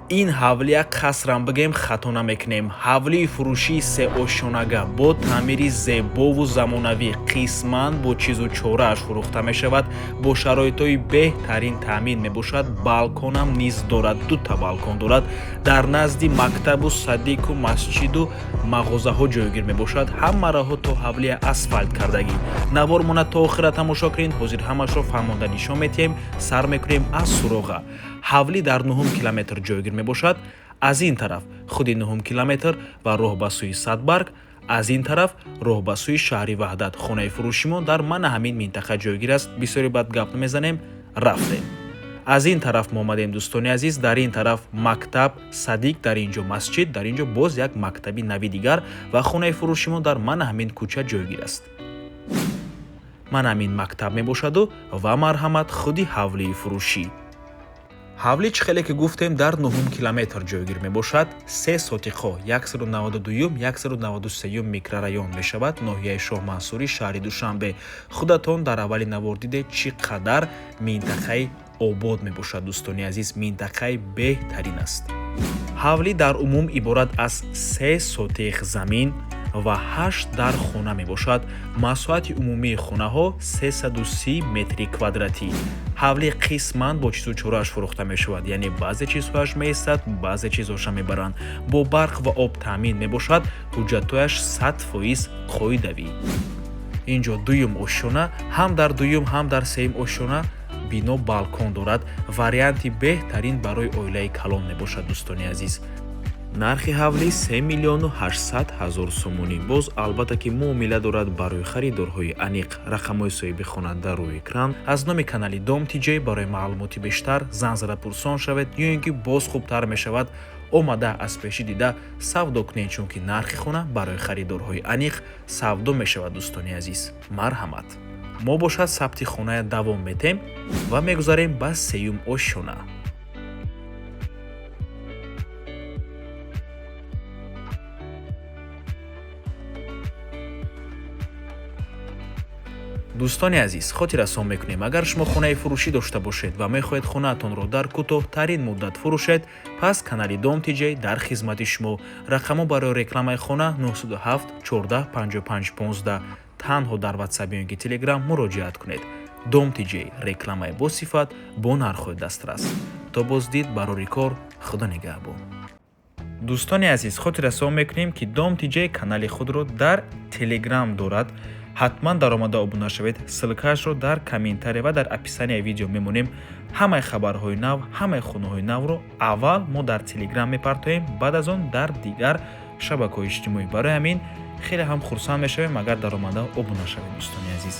Ин ҳавли як қасрам бигем, хато намекунем. Ҳавлии фурӯшии сеошёнага бо таъмири зебову замонавӣ, қисман бо чизу чорааш фурӯхта мешавад, бо шароитҳои беҳтарин таъмин мебошад. Балконам низ дорад, дута балкон дорад. Дар назди мактабу садику масҷиду мағозаҳо ҷойгир мебошад. Ҳама роҳҳо то ҳавлия асфалт кардагӣ. Навормона то охира тамошо кунед, ҳозир ҳамашро фаҳмонда нишон метиҳем. Сар мекунем аз суроға. Ҳавлӣ дар нуҳум километр ҷойгир мебошад. Аз ин тараф худи нуҳум километр ва роҳ ба сӯи Садбарг, аз ин тараф роҳ ба сӯи шаҳри Ваҳдат. Хонаи фурӯшимон дар мана ҳамин минтақа ҷойгир аст. Бисёре бад гап намезанем, рафтем. Аз ин тараф мо омадем, дӯстони азиз. Дар ин тараф мактаб, садик, дар ин ҷо масҷид, дар ин ҷо боз як мактаби нави дигар ва хонаи фурӯшимон дар мана ҳамин кӯча ҷойгир аст. Мана ҳамин мактаб мебошаду ва марҳамат, худи ҳавлии фурӯшӣ. Ҳавлӣ, чӣ хеле ки гуфтем, дар нуҳум километр ҷойгир мебошад. 3 сотиқҳо, 192, 193 микрорайон мешавад, ноҳияи Шоҳмансури, шаҳри Душанбе. Худатон дар аввали навор дидед, чӣ қадар минтақаи обод мебошад, дӯстони азиз, минтақаи беҳтарин аст. Ҳавлӣ дар умум иборат аз 3 сотиқ замин ва 8 дар хона мебошад. Масоҳати умумии хонаҳо 330 метри квадратӣ. Ҳавлӣ қисман бо чизу чорааш фурӯхта мешавад, яъне баъзе чизҳояш меистад, баъзе чизҳоша мебаранд. Бо барқ ва об таъмин мебошад, ҳуҷҷатҳояш 100% қоидавӣ. Ин ҷо дуюм ошёна, ҳам дар дуюм, ҳам дар сеюм ошёна бино балкон дорад. Варианти беҳтарин барои оилаи калон мебошад, дӯстони азиз. Нархи ҳавлӣ 3 миллиону 800 ҳазор сомонӣ. Боз албатта ки муомила дорад. Барои харидорҳои аниқ рақамҳои соҳиби хона дар рӯи экран. Аз номи канали Дом Тиҷей барои маълумоти бештар занг зада пурсон шавед ё ин ки боз хубтар мешавад, омада аз пешӣ дида савдо кунед, чунки нархи хона барои харидорҳои аниқ савдо мешавад, дӯстони азиз, марҳамат. Мо бошад сабти хоная давом метем ва мегузарем ба сеюм ошёна. Дӯстони азиз, хотиррасон мекунем: агар шумо хонаи фурӯшӣ дошта бошед ва мехоҳед хонаатонро дар кӯтоҳтарин муддат фурӯшед, пас канали Дом Тиҷей дар хизмати шумо. Рақамҳо барои рекламаи хона 907 14 55 15. Танҳо дар Ватсап ё ки Телеграм муроҷиат кунед. Дом Тиҷей: рекламаи босифат бо нархҳои дастрас. То боздид, барори кор, худо нигаҳбон. Дӯстони азиз, хотиррасон мекунем, ки Дом Тиҷей канали худро дар Телеграм дорад. Ҳатман даромада обуна шавед. Ссылкаашро дар комментария ва дар описанияи видео мемонем. Ҳамаи хабарҳои нав, ҳамаи хонаҳои навро аввал мо дар Телеграм мепартоем, баъд аз он дар дигар шабакаҳои иҷтимоӣ. Барои ҳамин хеле ҳам хурсанд мешавем, агар даромада обуна шавед, дӯстони азиз.